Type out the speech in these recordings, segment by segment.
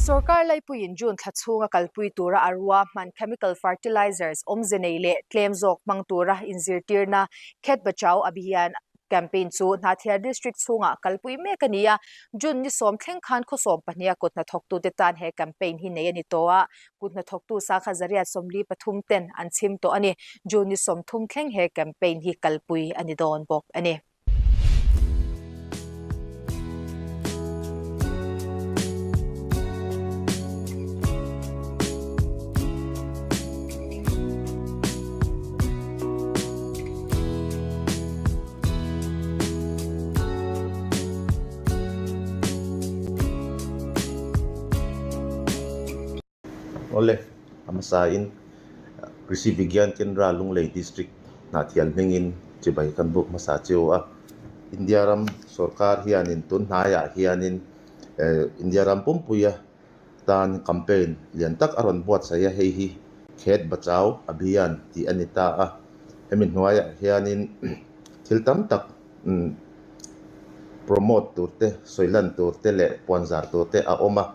Sorkar laipuiin June thla chhunga kalpui tura a ruahman chemical fertilizers awmze nei leh tlem zawk hmang tura inzirtirna Khet Bachao Abhiyan campaign chu Hnahthial District chhungah kalpui mek a ni a, June ni sawm thleng khan khaw 12 a kut hnathawktute tan he campaign hi nei a ni tawh a, kut hnathawktu sangha 143 ten an chhim tawh a ni. June ni 30 thleng he campaign hi kalpui a ni dawn bawk a ni. Awle, a hmasain Krishi Vigyan Kendra Lunglei District Hnahthial hmingin chibai kan buk hmasa cheu a. India ram sorkar hianin tun hnaiah hianin India ram pumpuia tan campaign lian tak a rawn buatsaih a, hei hi Khet Bachao Abhiyan tih a ni ta a. Hemi hnuaiah hianin thil tam tak promote tur te, sawi lan tur te leh puanzar tur te a awm a.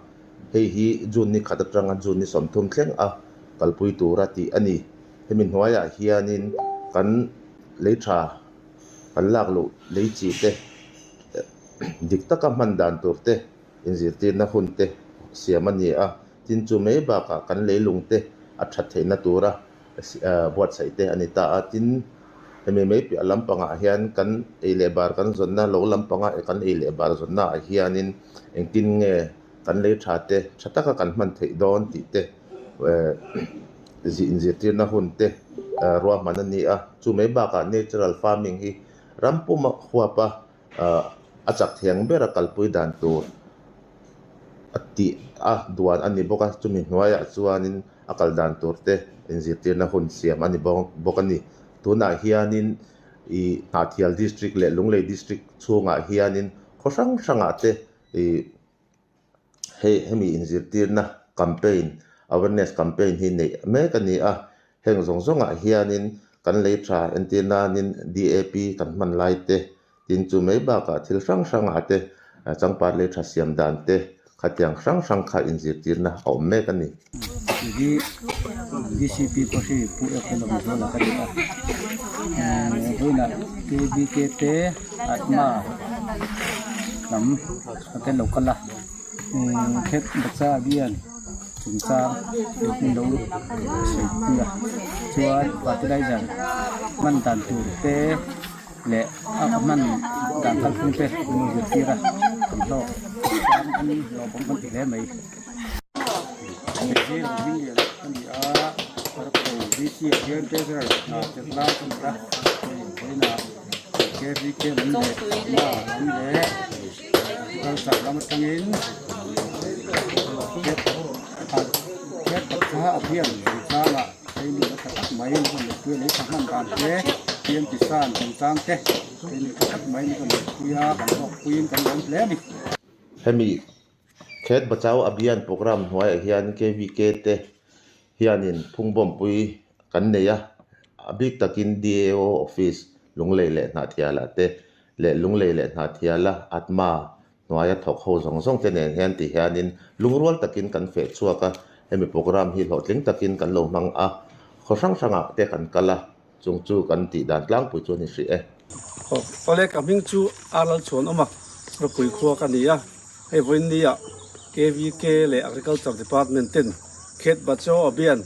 Hei hi June ni khat atanga June ni 30 thleng a kalpui tura tih a ni. Hemi hnuaiah hianin kan lei tha kan lak luh lei chi te dik taka hman dan tur te inzirtirna hun te siam a ni a. Tin chu mai bakah kan leilung te a that theihna tura buatsaih te a ni ta a. Tin hemi mai piah lampangah hian kan ei leh bar kan zawnna lo lampanga kan ei leh bar zawnna ah hianin engtin nge kan lei tha te tha taka kan hman theih dawn tih te inzirtirna hun te ruahman a ni a. Chu mai bakah natural farming hi ram puma huapa a chak thiang bera kalpui dan tur a tih a duan a ni bawk a. Chumi hnuaiah chuanin a kal dan tur te inzirtirna hun siam a ni bawk a ni. Tunah hianin ih Hnahthial District leh Lunglei District chhungah hianin khaw hrang hrangah te ih hei hemi inzirtirna campaign awareness campaign hi neih mek a ni a. Heng zawng zawngah hianin kan lei tha entir nanin DAP kan hman lai te, tin chu mai bakah thil hrang hrangah te changpat lei tha siam dan te khatiang hrang hrang kha inzirtirna a awm mek a ni. Hi DCP pawh hi Pu Ek lawm zual a ka ti a, vawiinah KBK te Atma lam a tel lo kal a, Khet Bacha bian chungchang min lo sawi pui a, chuan fertilizer hman dan tur te leh a hman dan kalphung te min lo zirtir a, kan hlawk chuan an lawmawm kan ti hle mai. Hei hi mihring lian a ni a, Arko VC ah hian treasurer hna chelh lai a ni a, hei vawiinah KVK lam leh Atma lam leh Agriculture lam atangin Khet Bakcha a hian chungchangah training a tha tak mai an rawn neihpui a, lei tha hman dan te, PM Kisan chungchang te training tha tak mai an rawn neihpui a, kan hlawkpuiin kan lawm hle a ni. Hemi Khet Bachao Abhiyan programme hnuaiah hian KVK te hianin phungbawmpui kan nei a, a bik takin DAO office Lunglei leh Hnahthiala te leh Lunglei leh Hnahthiala Atma hnuaia thawk ho zawng zawng te nen hian ti hianin lungrual takin kan feh chhuak a, hemi programme hi hlawhtling takin kan lo hmang a, khaw hrang hrangah te kan kal a. Chung chu kan tih dan tlangpui chu a ni hrih e. Aw, awle ka hming chu Arlal chuan awm a, ropui khua ka ni a, hei vawiin nia KVK leh Agriculture Department ten Khet Bachao Abhiyan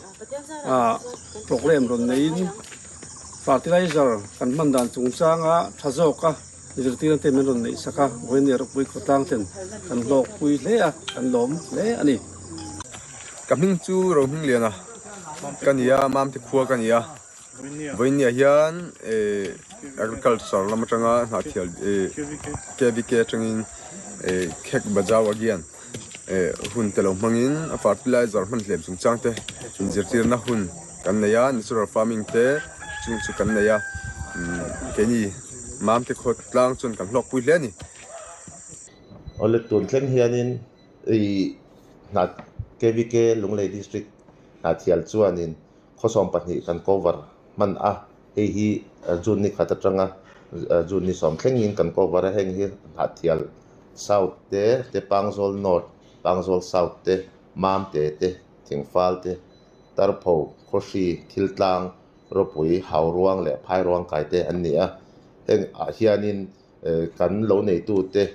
ah programme rawn neiin fertilizer kan hman dan chungchanga tha zawka zirtirna te min rawn neih sak a, vawiin nia ropui khaw tlang ten kan hlawkpui hle a, kan lawm hle a ni. Ka hming chu Rohmingliana ka ni a, Mamte khua ka ni a. Vawinia hian agriculture lam atanga hnahthial KVK atangin Khek Bajau Agian hun te lo hmangin a fertilizer hman hlem chungchang te inzirtirna hun kan nei a, natural farming te chung chu kan nei a. Keini Mamte khaw tlang chuan kan hlawkpui hle a ni. Awle tun thleng hianin i hna KVK Lunglei District Hnahthial chuanin khaw 12 kan cover hman a, hei hi June ni khat atanga June ni 10 thlengin kan cover a, heng hi Hnahthial South te, Tepangzawl North, Pangzawl South te, Mamte te, Thingfal te, Tarpho, Khawhri, Thiltlang, Ropui, Hauruang leh Phairuang kai te an ni a. Heng ah hianin kan lo neitute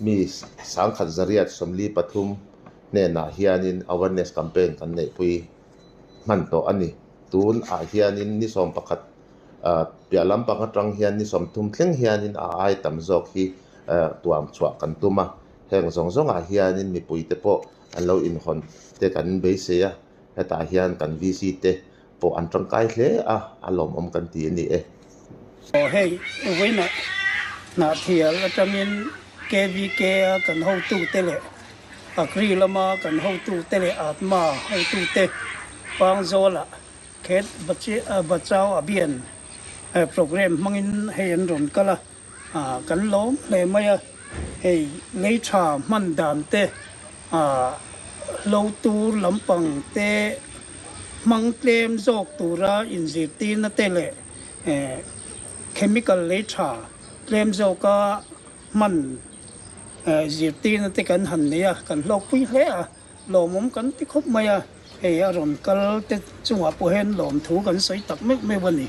mi 1143 hnenah hianin awareness campaign kan neihpui hman tawh a ni. Tun ah hianin ni 11 piah lampang atang hian ni 30 thleng hianin a ai tam zawk hi tuam chhuah kan tum a. Heng zawng zawngah hianin mipuite pawh an lo inhawn te kan beisei a, hetah hian kan VC te pawh an tangkai hle a, a lawmawm kan ti a ni e. Aw hei, vawiinah Hnahthial atangin KVK a kan hotute leh Agri lama kan hotute leh Atma hotute Pangzawlah Khet Bachao Abhiyan programme hmangin hei an rawn kal a, kan lawm hle mai a. Hei lei tha hman dan te, hlo tur lampang te hmang tlem zawk tura inzirtirna te leh chemical lei tha tlem zawka hman zirtirna te kan han nei a, kan hlawkpui hle a, lawmawm kan ti khawp mai a, hei a rawn kal te chungah pawh hian lawmthu kan sawi tak meuh meuh a ni.